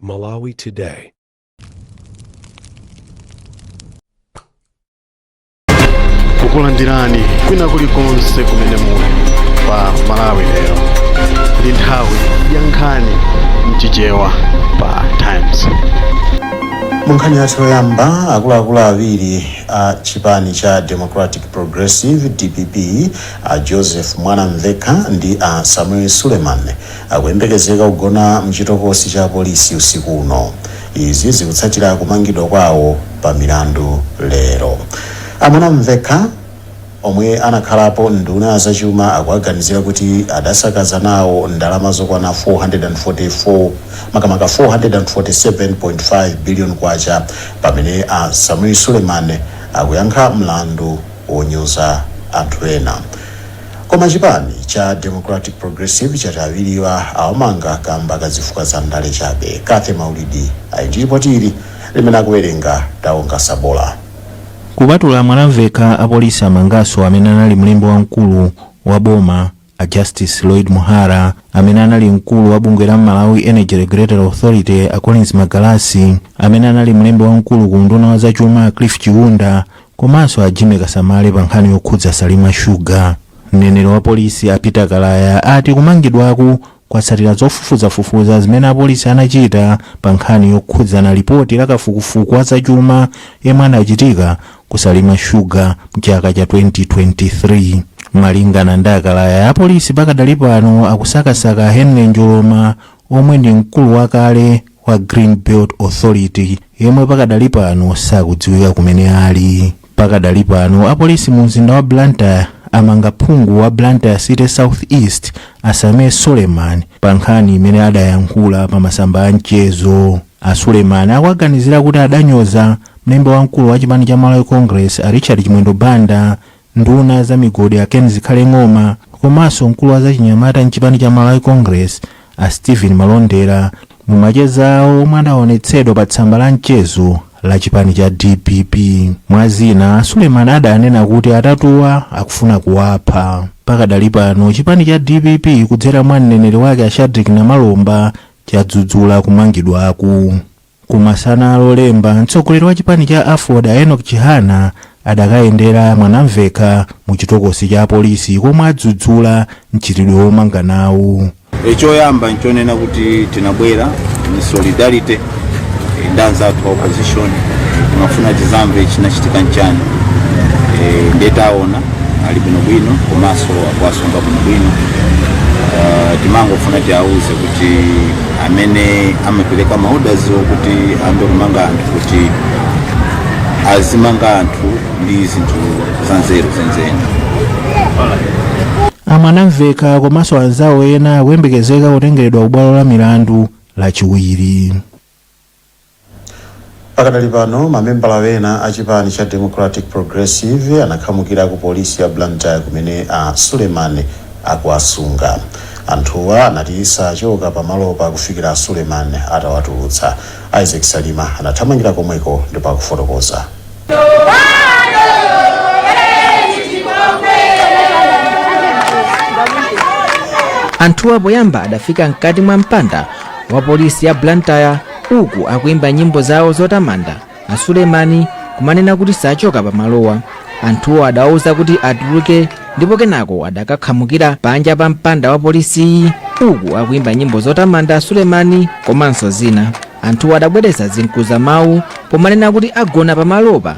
Malawi Today. Kukulandirani kwina kulikonse kumene muli pa Malawi Lero. Ndi nthawi ya nkhani mchichewa pa Times. Mu nkhani yathu yoyamba, akuluakulu awiri a chipani cha Democratic Progressive, DPP, a Joseph Mwanamvekha ndi a Sameer Suleman akuyembekezeka kugona mchitokosi cha polisi usiku uno. Izi zikutsatira kumangidwa kwawo pa milandu lero. A Mwanamvekha, omwe anakhalapo nduna zachuma, akuaganizira kuti adasakaza nawo ndalama zokwana 444, makamaka 447.5 billion kwacha, pamene a Sameer Suleman akuyankha mlandu wonyoza anthu ena. Koma chipani cha Democratic Progressive chati awiriwa awamanga kamba kazifukwa za ndale chabe. Kathe Maulidi ali ndi ripoti ili limene akuwerenga Taonga Sabola. Kupatula Mwanamvekha, apolisi amanganso amene anali mlembi wamkulu wa boma a Justice Lloyd Muhara, amene anali mkulu wa bungwe la Malawi Energy Regulatory Authority a Collins Magalasi, amene anali mlembi wamkulu ku unduna wa zachuma a Cliff Chiunda, komanso a Jimmy Kasamale pa nkhani yokhudza Salima Sugar. Mneneri wa polisi a Peter Kalaya ati kumangidwaku kwatsatira zofufuzafufuza zimene apolisi anachita pa nkhani yokhudzana lipoti la kafukufuku wa zachuma yemwe anachitika ku Salima Sugar mchaka cha 2023. Malingana ndi Akalaya, apolisi pakadali pano akusakasaka Henry Njoloma, omwe ndi mkulu wakale wa Green Belt Authority, yemwe pakadali pano sakudziwika kumene ali. Pakadali pano apolisi mu mzinda wa Blantyre amanga phungu wa Blantyre City South East a Sameer Suleman pa nkhani imene adayankhula pa masamba a mchezo. A Suleman akuaganizira kuti adanyoza mlembi wamkulu wa chipani cha Malawi Congress a Richard Chimwendo Banda, nduna za migodi a Ken Zikhale Ng'oma, komanso mkulu wa zachinyamata mchipani cha Malawi Congress a Stephen Malondera mumacheza awo omwe adaonetsedwa pa tsamba la mchezo la chipani cha DPP. Mwazina, Suleman adanena kuti atatuwa akufuna kuwapha. Pakadali pano chipani cha DPP, kudzera mwa mneneri wake a Shadrick Namalomba, chadzudzula kumangidwaku. Kumasana Lolemba, mtsogoleri wa chipani cha AFORD a Enoch Chihana adakayendera Mwanamvekha mu chitokosi cha apolisi, komwe adzudzula mchitidwe womanga nawo. Choyamba nchonena kuti tinabwera ni solidarity ndi anzathu a opposition. Timafuna tizamve chinachitika nchani. Ndiye taona ali bwinobwino komanso akuwasunga bwinobwino. Timangofuna tiauze kuti amene amapereka ma orders okuti ayambe kumanga anthu, kuti azimanga anthu ndi zinthu za nzeru zenizeni. Amwanamvekha komanso anzawo ena akuyembekezeka kutengeredwa kubwalo la milandu Lachiwiri. Pakadali pano mamembala ena a chipani cha Democratic Progressive anakhamukira ku polisi ya Blantyre kumene a Suleman akuwasunga. Anthuwa anati sachoka pamalopa kufikira a Suleman atawatulutsa. Isaac Salima anathamangira komweko ndipo akufotokoza. Anthuwa poyamba adafika mkati mwa mpanda wa polisi ya Blantyre uku akuimba nyimbo zawo zotamanda a Sulemani, kumanena kuti sachoka pamalowa. Anthuwo adawauza kuti atuluke ndipo kenako adakakhamukira panja pa mpanda wa polisiyi uku akuimba nyimbo zotamanda a Sulemani komanso zina. Anthuwo adabweretsa zinkuza mawu pomanena kuti agona pamalopa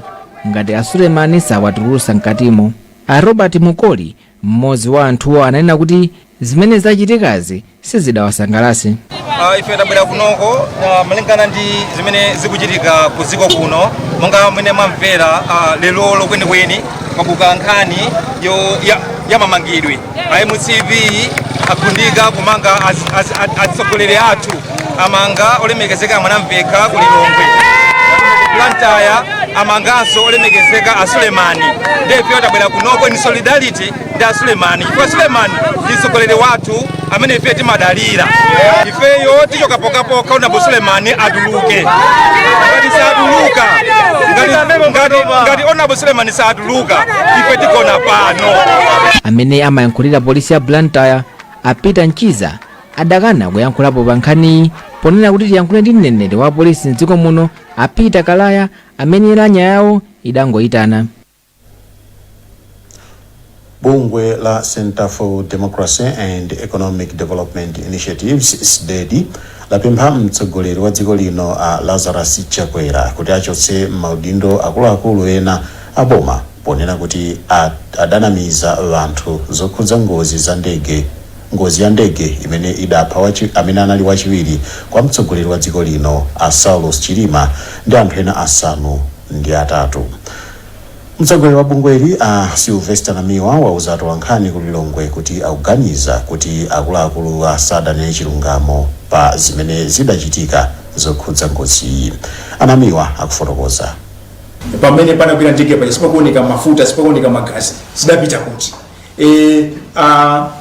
ngati a Sulemani sawatulutsa mkatimo. A Robert Mukoli, mmodzi wa anthuwo, ananena kuti zimene zachitikazi sizidawasangalatse. Ife tabwera kunoko malingana ndi zimene zikuchitika ku dziko kuno. Monga mmene mwamvera, lero kwenikweni kwabuka nkhani ya mamangidwe. A MCP agundika kumanga atsogoleri athu. Amanga olemekezeka Mwanamvekha ku Lilongwe, Blantyre amanganso olemekezeka a Sulemani. Ndiye ife tabwera kunoko in solidarity ndi a Sulemani, chifukwa Sulemani ndi mtsogoleri wathu amene ife timadalira. Ifeyo tichoka pokhapokha Honorable Sulemani atuluke. Ngati satuluka, ngati Honorable Sulemani satuluka, ife tigona pano. Amene amayankhulira polisi ya Blantyre a Peter Mchiza adakana kuyankhulapo pa nkhaniyi Ponena kuti tiyankhule ndi mneneri wa polisi mdziko muno, a Peter Kalaya, amene lamya yawo idangoyitana. Bungwe la Center for Democracy and Economic Development Initiatives, CDEDI, lapempha mtsogoleri wa dziko lino a Lazarus Chakwera kuti achotse maudindo akuluakulu ena aboma, ponena kuti adanamiza anthu zokhudza ngozi za ndege, ngozi ya ndege imene idapha amene anali wachiwiri kwa mtsogoleri wa dziko lino a Saulos Chilima ndi anthu ena 8. Mtsogoleri wa bungweli a Sylvester Namiwa wauza atolankhani ku Lilongwe kuti akuganiza kuti akuluakulu asadanene chilungamo pa zimene zidachitika zokhudza ngoziyi. Anamiwa akufotokoza. Pamene panagwera ndege paja sipakuoneka mafuta, sipakuoneka magazi, zidapita kuti?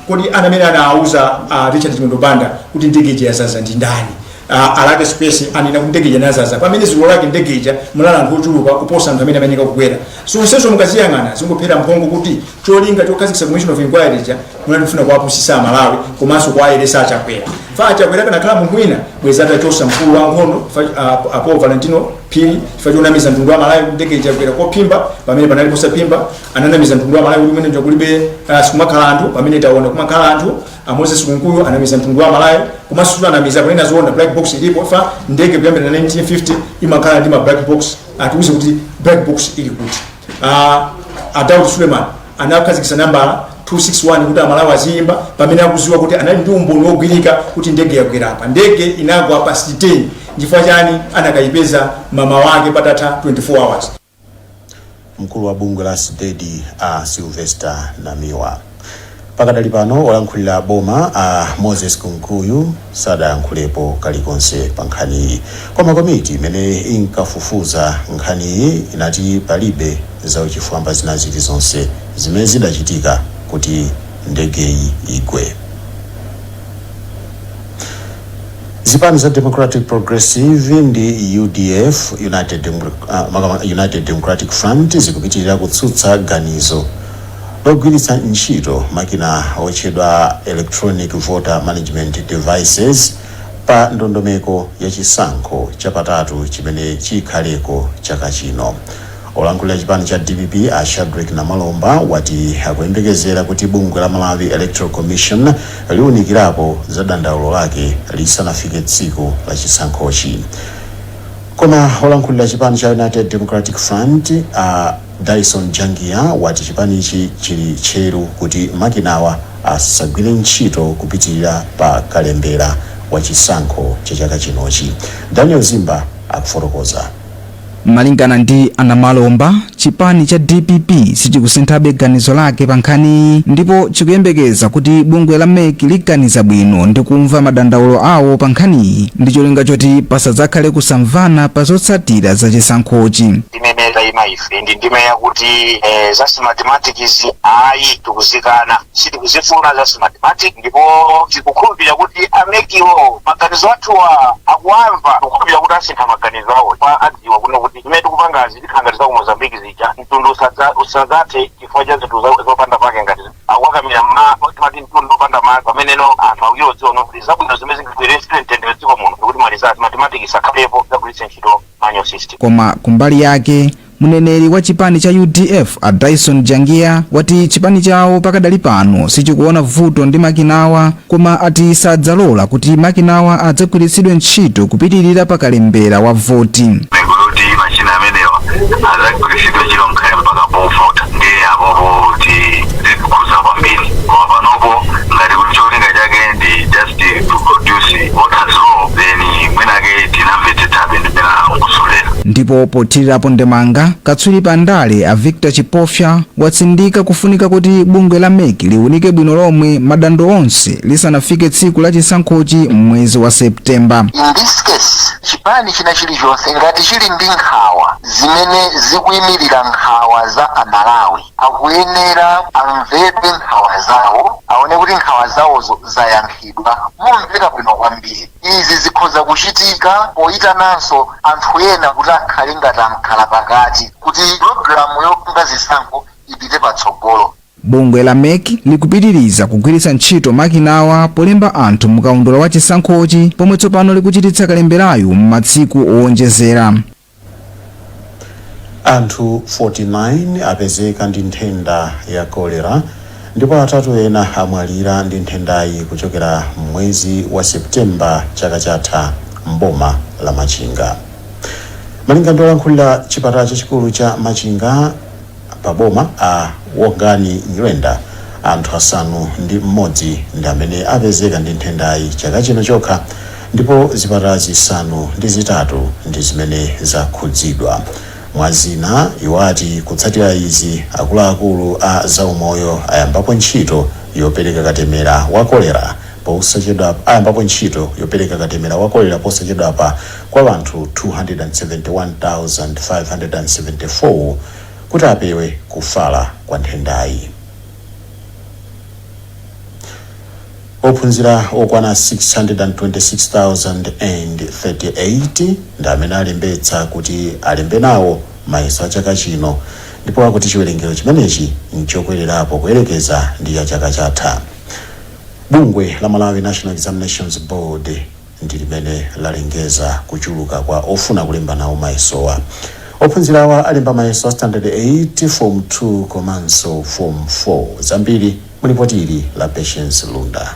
Kodi ana amene anawuza Richard Chimwendo Banda kuti ndege ija yazaza ndi ndani? Alake Space anena kuti ndege ija inazaza, pamene zulo lake ndege ija munali anthu ochuluka kuposa anthu amene ameneka kukwera. So nsenso mukaziyang'ana zingophera mphongo kuti cholinga chokhazikitsa commission of inquiry ija munali kufuna kuwapusisa Amalawi komanso kuwayeresa Achakwera. Fa Achakwera kanakhala munthu wina, bwezi atachosa mkulu wa nkhondo apo Valentino Phiri chifukwa chonamiza mtundu wa Malawi kuti ndege ija yakwera kophimba pamene panali posaphimba. Ananamiza mtundu wa Malawi kuti kumene kulibe, sikumakhala anthu, pamene taona kumakhala anthu. A Moses Kunkuyu anamiza mtundu wa Malawi, komanso anamiza kunena zoona, black box ilipo. Fa ndege kuyambira 1950 imakhala ndi ma black box, atiuze kuti black box ili kuti? A Daud Suleiman anakhazikitsa nambala 261 kuti Amalawi aziyimba, pamene akuziwa kuti anali ndi umboni wogwirika kuti ndege yagwera apa. Ndege inagwa pa 10, chifukwa chani anakayipeza mama wake patatha 24 hours? Mkulu wa bungwe la CDEDI a Sylvester Namiwa. Pakadali pano olankhulira boma a Moses Kunkuyu sadayankhulepo kalikonse pa nkhaniyi, koma komiti imene inkafufuza nkhaniyi inati palibe zauchifwamba zina zilizonse zimene zidachitika kuti ndegeyi igwe. Zipani za Democratic Progressive ndi UDF, United Democratic Front, zikupitirira kutsutsa ganizo logwiritsa ntchito makina otchedwa electronic voter management devices pa ndondomeko ya chisankho chapatatu chimene chikhaleko chaka chino. Olankhulira chipani cha DPP a Shadrick Namalomba wati akuyembekezera kuti bungwe la Malawi Electoral Commission liwunikirapo za dandaulo lake lisanafike tsiku la chisankhochi. Koma olankhulira chipani cha United Democratic Front a Dyson Jangia wati chipanichi chili tcheru kuti makinawa asagwire ntchito kupitirira pa kalembera wa chisankho cha chaka chinochi. Daniel Zimba akufotokoza. Malingana ndi Anamalomba, chipani cha DPP sichikusinthabe ganizo lake pa nkhaniyi, ndipo chikuyembekeza kuti bungwe la MEC liganiza bwino ndi kumva madandaulo awo pa nkhaniyi, ndi cholinga choti pasadzakhale kusamvana pa zotsatira za chisankhochi. Ndimene tayima ife ndi ndime yakuti za Smartmatics ayi, tikuzikana, sitikuzifuna za Smartmatic, ndipo tikukhulupirira kuti a MECwo maganizo athuwa akuamva. Tikukhulupirira kuti asintha maganizo awo kwa adziwa kuno kuti zimene tikupangazi zikhala ngati za ku Mozambique zija, mtundu usadzathe chifukwa cha zinthu zopanda pake, ngati akukakamira timati mtundu opanda madzi, pameneno anthu akuyodziwa kuti zabwino zimene zingabweretse mtendere dziko muno ndikuti maliza Smartmatic akhalepo, zagwiritse ntchito manual system. Koma kumbali yake, mneneri wa chipani cha UDF a Dyson Jangia wati chipani chawo pakadali pano sichikuona vuto ndi makinawa, koma ati sadzalola kuti makinawa adzagwiritsidwe ntchito kupitirira pakalembera wa voti. Kuti machina amenewa adzagwiritsidwe ntchito nkhale mpaka povota, ndiye apopo kuti zikukhuza kwambiri. Koma panopo ngati kuti cholinga chake ndi just to produce voters roll, then mwinake tinamvetsetsabe ndimene akusolera. Ndipo pothirirapo ndemanga, katswiri pa ndale a Victor Chipofya watsindika kufunika kuti bungwe la MEC liwunike bwino lomwe madandaulo onse lisanafike tsiku la chisankhochi mwezi wa Septemba. In this case, chipani china chilichonse ngati chili ndi nkhawa zimene zikuyimirira nkhawa za Amalawi, akuyenera amvedwe nkhawa zawo, aone kuti nkhawa zawozo zayankhidwa momveka bwino kwambiri. Izi zikhoza kuchitika poyitananso anthu ena kuti akhale ngati ankhala pakati, kuti pulogalamu yopanga zisankho ipite patsogolo. Bungwe la MEC likupitiriza kugwiritsa ntchito makinawa polemba anthu mukaundula wa chisankhochi, pomwe tsopano likuchititsa kalemberayu m'masiku owonjezera. Anthu 49 apezeka ndi nthenda ya kolera ndipo atatu ena amwalira ndi nthendayi kuchokera mwezi wa Septemba chaka chatha mboma la Machinga. Malinga ndi olankhulira chipatala chachikulu cha Machinga paboma, a Wongani Nyirenda, anthu 6 ndi amene apezeka ndi nthendayi chaka chino chokha, ndipo zipatala 3 ndi zimene zakhudzidwa. Mwazina, iwati kutsatira izi, akuluakulu a zaumoyo ayambapo ntchito yopereka katemera wa kolera posachedwa, ayambapo ntchito yopereka katemera wa kolera posachedwapa kwa anthu 271,574 kuti apewe kufala kwa nthendayi. Ophunzira okwana 626,038 ndi amene alembetsa kuti alembe nawo mayeso a chaka chino, ndipo akuti chiwerengero chimenechi nchokwererapo kuyerekeza ndi ya chaka chatha. Bungwe la Malawi National Examinations Board ndi limene lalengeza kuchuluka kwa ofuna kulemba nawo mayesowa. Ophunzira awa alemba mayeso a Standard 8, Form 2 komanso Form 4. Zambiri mulipoti ili la Patience Lunda.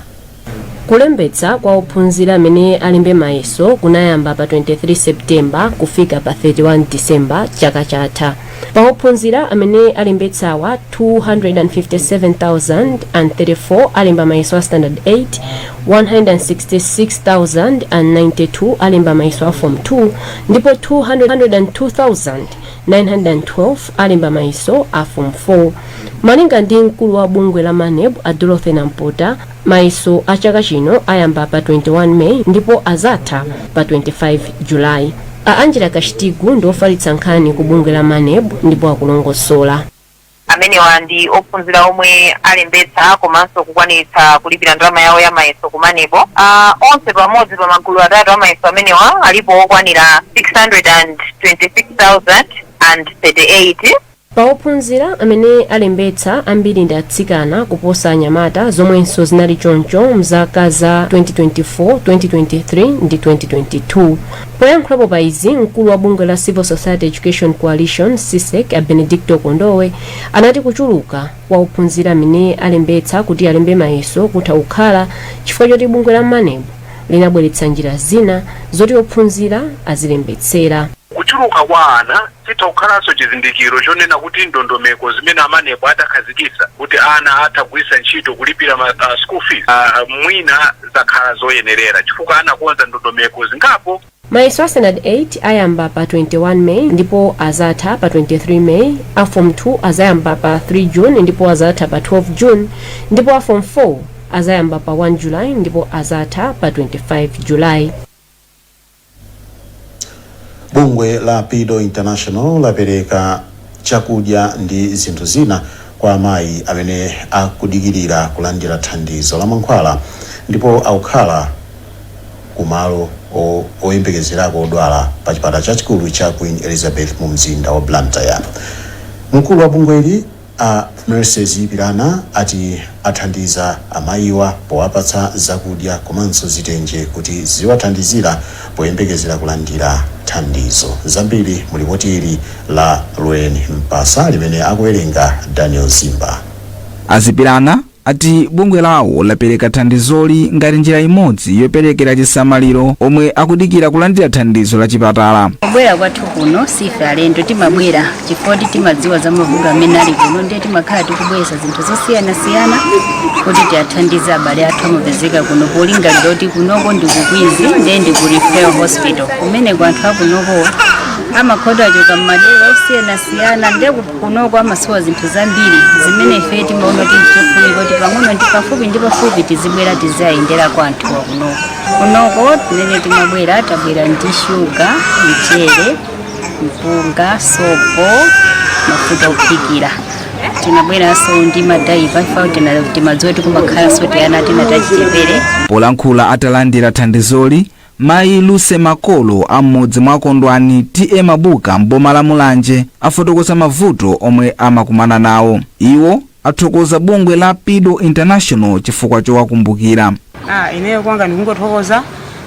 Kulembetsa kwa ophunzira amene alembe mayeso kunayamba pa 23 Septemba kufika pa 31 December chaka chatha. Pa ophunzira amene alembetsawa, 257,034 alemba mayeso a Standard 8, 166,092 alemba mayeso a Form 2 ndipo 202,912 alemba mayeso a Form 4. Malinga ndi mkulu wa bungwe la MANEB, a Dorothy Nampota, mayeso a chaka chino ayamba pa 21 May ndipo azatha pa 25 Julayi. A Angela Kashitigu ndi ofalitsa nkhani ku bungwe la MANEB ndipo akulongosola. Amenewa ndi ophunzira omwe alembetsa komanso kukwanitsa kulipira ndalama yawo ya mayeso ku MANEB. Onse pamodzi pa magulu atatu amayeso amenewa alipo okwanira 626,038. Pa ophunzira amene alembetsa, ambiri ndi atsikana kuposa anyamata, zomwenso zinali choncho mzaka za 2024, 2023 ndi 2022. Poyankhulapo pa izi, mkulu wa bungwe la Civil Society Education Coalition, CSEC, a Benedicto Kondowe, anati kuchuluka kwa ophunzira amene alembetsa kuti alembe mayeso kutha kukhala chifukwa choti bungwe la MANEB linabweretsa njira zina zoti ophunzira azilembetsera. Kuchuluka kwa ana chitha kukhalanso chizindikiro chonena kuti ndondomeko zimene a MANEB adakhazikitsa kuti ana atha kugwiritsa ntchito kulipira ma school fees mwina zakhala zoyenerera, chifukwa anakonza ndondomeko zingapo. Mayeso a Standard 8 ayamba pa 21 May ndipo azatha pa 23 May. A Form 2 azayamba pa 3 June ndipo azatha pa 12 June, ndipo a Form 4 azayamba pa 1 July ndipo azatha pa 25 July. Bungwe la Pido International lapereka chakudya ndi zinthu zina kwa amayi amene akudikirira kulandira thandizo la mankhwala ndipo akukhala kumalo oyembekezerako odwala pa chipatala chachikulu cha Queen Elizabeth mu mzinda wa Blantyre. Mkulu wa bungweli, a Mercies Pirana, ati athandiza amayiwa powapatsa zakudya komanso zitenje kuti ziwathandizira poyembekezera kulandira thandizo. Zambiri mulipoti ili la Lwen Mpasa limene akuwerenga Daniel Zimba. Azipirana ati bungwe lawo lapereka thandizoli ngati njira imodzi yoperekera chisamaliro omwe akudikira kulandira thandizo la chipatala. Kubwera kwathu kuno sife alendo, timabwera chifukwa timadziwa za mavuto amene ali kuno, ndiye timakhala tikubweza zinthu zosiyanasiyana kuti tiathandize abale athu amapezeka kuno, polingalira kuti kunoko ndi ku Queens, ndiye ndi ku referral hospital kumeneko. Anthu akunoko amakhoda achoka mmadera osiyanasiyana, ndiye kunoko amasowa zinthu zambiri zimene ife timaona kuti ndichofunika kuti pang'ono ndi pafupi ndi pafupi tizibwera, tiziyayendera anthuwa kunoko. Kunoko timene timabwera, tabwera ndi shuga, mchere, mpunga, sopo, mafuta ophikira. Tinabweranso ndi madaipa ifa timadziwa kuti kumakhalanso tiana tina tachichepere. Polankhula atalandira thandizoli, Mayi Luse Makolo am'mudzi mwa Kondwani, T/A Mabuka, mboma la Mulanje, afotokoza mavuto omwe amakumana nawo. Iwo Athokoza bungwe la Pido International chifukwa chowakumbukira. Ah, ineyo kwanga ndikungothokoza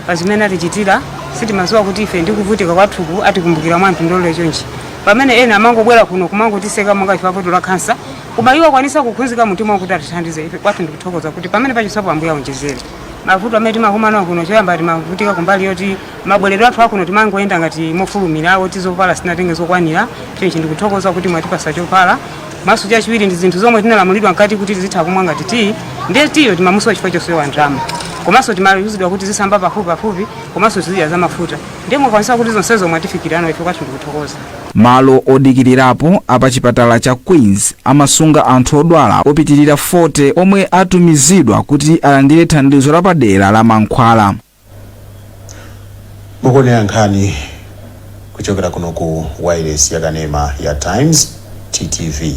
pa zimene atichitira. Sitimadziwa kuti ife ndikuvutika kwathuku atikumbukira mwa mtundolo chonchi, pamene ena amangobwera kuno kumangotiseka monga ife apoto la khansa, koma iwo akwanisa kukhunzika mtima kuti atithandize. Ife kwathu ndikuthokoza kuti pamene pachisapo Ambuye aonjezere. Mavuto amene timakumana kuno, choyamba timavutika kumbali yoti mabwerero athu akuno timangoyenda ngati mofulumira, oti zovala sitinatenge zokwanira. Chonchi ndikuthokoza kuti mwatipasa chovala. Maso chachiwiri ndi zinthu zomwe tinalamulidwa mkati kuti tizitha kumwa ngati tiyi, ndiye tiyo timamusowa chifukwa chosowa ndalama, komanso timaluzidwa kuti zisamba pafupi pafupi, komanso tizidya za mafuta. Ndiye mwakwanisa kuti zonsezo mwatifikirano, ife kwathu ndikuthokoza. Malo odikirirapo apachipatala cha Queens amasunga anthu odwala opitirira 40 omwe atumizidwa kuti alandire thandizo lapadera la mankhwala. Mukuonera nkhani kuchokera kuno ku wireless yakanema ya Times TTV.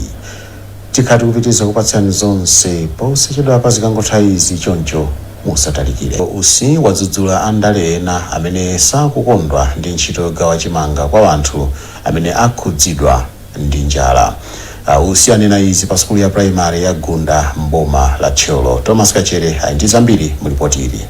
Tikhati kupitiriza kupatsani zonse posachedwa pa zikangotha izi, choncho musatalikire. Usi wadzudzula andale ena amene sakukondwa ndi ntchito yogawa chimanga kwa anthu amene akhudzidwa ndi njala. Usi anena izi pa sukulu ya primary ya Gunda mboma la Thyolo. Thomas Kachere ali ndi zambiri mu ripoti ili.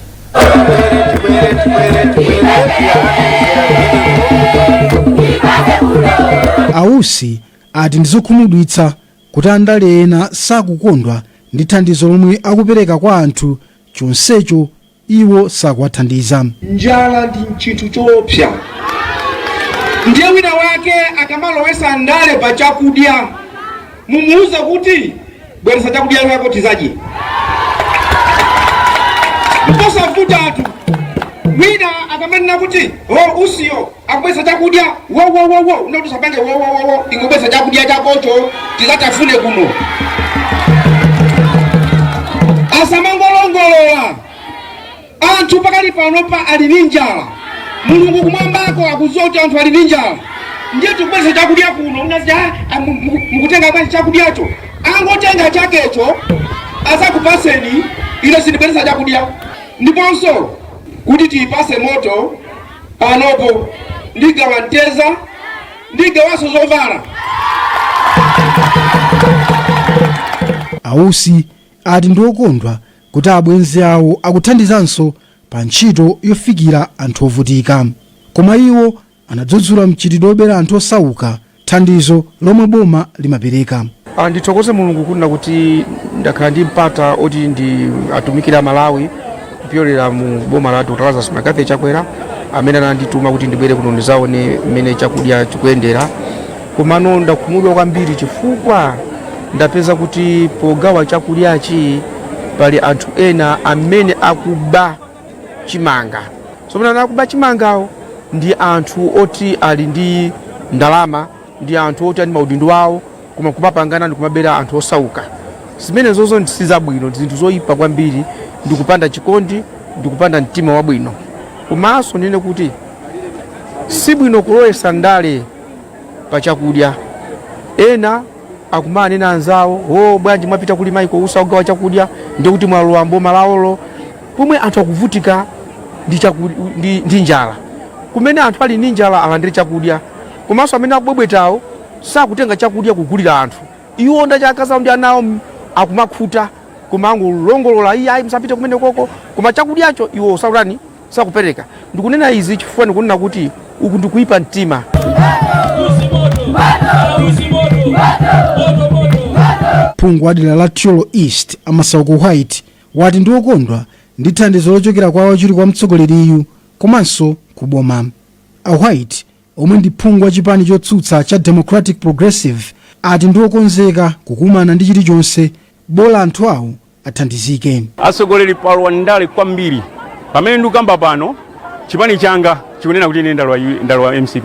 Ausi ati ndizokhumudwitsa kuti andale ena sakukondwa ndi thandizo lomwe akupereka kwa anthu, chonsecho iwo sakuwathandiza. Njala ndi chinthu choopsa, ndiye wina wake akamalowesa ndale pa chakudya, mumuuze kuti bweresa chakudya chako tizadye. Mposavutatu. Wina akamanena kuti o Usiyo akubwesa chakudya wowowowo, unati usapange wowowowo, ingobwesa chakudya chakocho tizatafune kuno. Asamangolongolola. Anthu pakali panopa ali ndi njala. Mulungu kumwambako akudziwa kuti anthu ali ndi njala, ndiye tikubwesa chakudya kuno, unazija mukutenga bwanji chakudyacho? Angotenga chakecho azakupaseni, ine sindibweresa chakudya. Ndiponso kuti tiyipase moto panopo, ndigawa mteza, ndigawanso zovala. Ausi ati ndi okondwa kuti abwenzi awo akuthandizanso pa ntchito yofikira anthu ovutika, koma iwo anadzudzula mchitidwe obera anthu osauka thandizo lomwe boma limapereka. Ndithokoze Mulungu kunena kuti ndakhala ndi mpata oti ndi atumikira Malawi kupyolera mu boma la Dr. Lazarus McCarthy Chakwera, amene anandituma kuti ndibwere kuno ndizaone mmene chakudya chikuyendera. Komano ndakhumudwa kwambiri chifukwa ndapeza kuti pogawa chakudyachi pali anthu ena amene akuba chimanga. So pamene akuba chimangawo ndi anthu oti ali ndi ndalama, ndi anthu oti ali maudindo awo, koma kumapangana ndi kumabera anthu osauka. Zimenezozo si zabwino, ndi zinthu zoyipa kwambiri, ndi kupanda chikondi, ndi kupanda mtima wabwino. Komanso ndinene kuti sibwino kulowesa ndale pa chakudya. Ena akumanena anzawo, o bwanji mwapita kuli Michael Usi akugawa chakudya, ndi kuti mwalowa mboma lawolo, pomwe anthu akuvutika ndi njala. Kumene anthu ali ndi njala alandire chakudya. Komanso amene akubwebwetawo sakutenga chakudya kugulira anthu, iwo ndi akazi awo ndi ana awo akumakhuta, koma angolongolola, iye ayi, musapite kumene koko, koma chakudyacho iwo sautani, sakupereka. Ndikunena izi chifukwa ndikunena kuti uku ndikuyipa mtima. Phungu wa dera la Thyolo East a Masauko White wati ndi okondwa ndi thandizo lochokera kwa wachiwiri kwa mtsogoleriyu komanso ku boma. A White, omwe ndi phungu wa chipani chotsutsa cha Democratic Progressive, ati ndi okonzeka kukumana ndi chilichonse bola anthu awo athandizike. Atsogoleri palowa ndale kwambiri. Pamene ndikukamba pano, chipani changa chikunena kuti ine ndalowa MCP,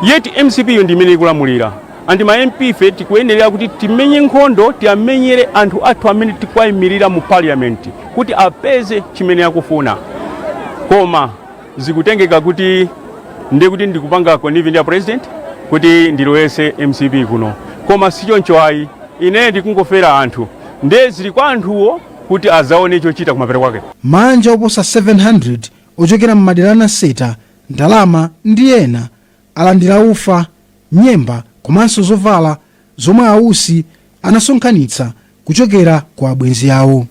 yet MCP yo ndi imene ikulamulira, and ma MP ife tikuyenera kuti timenye nkhondo, tiyamenyere anthu athu amene tikuwayimirira mu parliament kuti apeze chimene akufuna. Koma zikutengeka kuti ndiye kuti ndikupanga connive ndi a president kuti ndilowese MCP kuno, koma sichoncho ayi. Ine ndikungofera anthu, ndiye zili kwa anthuwo kuti azaone chochita kumapeto kwake. Manja oposa 700 ochokera m'madera a Naseta, Ndalama ndi ena alandira ufa, nyemba komanso zovala zomwe a Usi anasonkhanitsa kuchokera kwa abwenzi awo.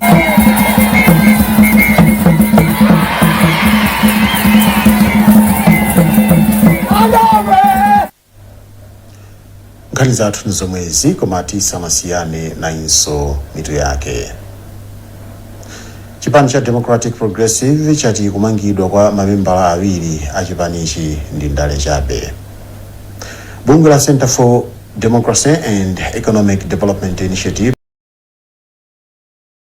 Nkhani zathu ndi zomwezi, koma tisanasiyane nayinso mitu yake. Chipani cha Democratic Progressive chati kumangidwa kwa mamembala awiri a chipanichi ndi ndale chabe. Bungwe la Center for Democracy and Economic Development Initiative